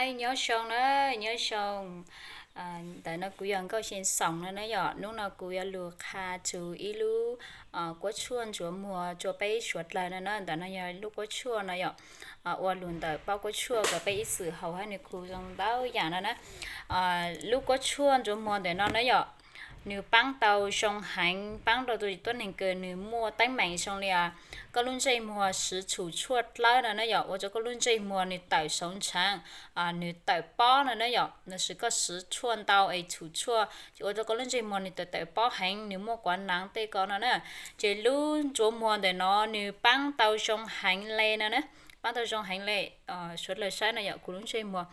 Nyob zoo na, nyob zoo. Ntawm no kuv yog Nkauj Xyee Xoom no na yom. Hnub no kuv yuav lug qha txug ib lub kuab tshuaj ntsuav muag rua peb suav dlawg no na. Ntawm no yog lub kuab tshuaj no yom, ua lug ntawm pob kuab tshuaj kom peb ib txwm haus hab nwg khu zoo ntau yaam no na. Lub kuab tshuaj ntsuav muag ntawm no na yom, nwg paab tau zoo heev, paab rua tuab neeg kws nwg muaj teeb meem zoo li koj lub ntsej muag siv txhum tshuaj dlawb no na yom, ua rua koj lub ntsej muag nwg tawm saum ntshaav, nwg tawm pob no na yom, lossis koj siv tshuaj ntau es txhum tshuaj ces ua rua koj lub ntsej muag nwg tawm tawm pob heev, nwg muaj kuav naav tej ko no na. Ces lub ntsuav muag ntawm no nwg paab tau zoo heev le no na, paab tau zoo heev le. Suav dlawg saib no yom, kuv lub ntsej muag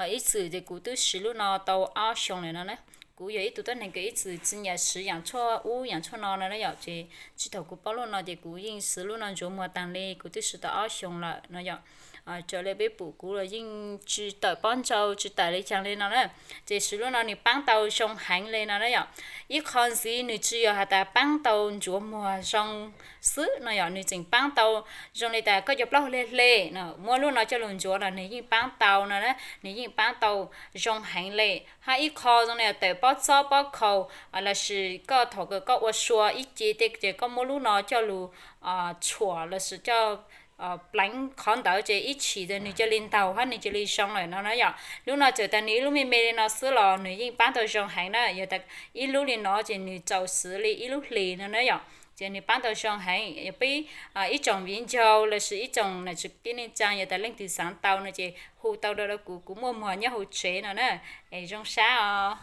ib txwm ces kuv twb siv lub no tau ob xyoo lawm no na. Kuv yog ib tug tuab neeg kws ib txwm tsis nyam siv yaam tshuaj ub yaam tshuaj no no na yom, ces tsis thaum kuv paub lub no ces kuv yeej siv lub no ntsuav muag taag le, kuv twb siv tau ob xyoo lawm no yom. Raws le peb pum kuv los yeej tsis tawm pob ntsau tsis tawm le caag le no na. Ces siv lub no nwg paab tau zoo heev le no na yom. Ib qho ntxiv nwg tsis yog has tas paab tau ntsuav muag zoo xwb no yom, nwg tseem paab tau zoo le tas koj cov plaub hwj hle hle no, muab lub no coj lug ntsuav los nwg yeej paab tau no na, nwg yeej paab tau zoo heev le. Hab ib qho zoo le tawm pob txob pob khaus lossis koj thaum kws koj ua sua ib ce tej ces koj muab lub no coj lug tshuam lossis coj pleev qhov ntawd ces ib chim nwg cia li ntaug hab nwg cia li zoo lawm no na yom. Lub no txawm tas nwg ib lub me me li no xwb los nwg yeej paab tau zoo heev na, yog tas ib lub li no ces nwg txaus siv li ib lub hlis no na yom. Ces nwg paab tau zoo heev, peb ib tsoom viv ncaus lossis ib tsoom nam txiv kwv tij neej tsaa yog tas leej twg xaav tau no ces hu tau rau kuv, kuv muaj muag nyob hauv tsev no na. Es zoo sab os.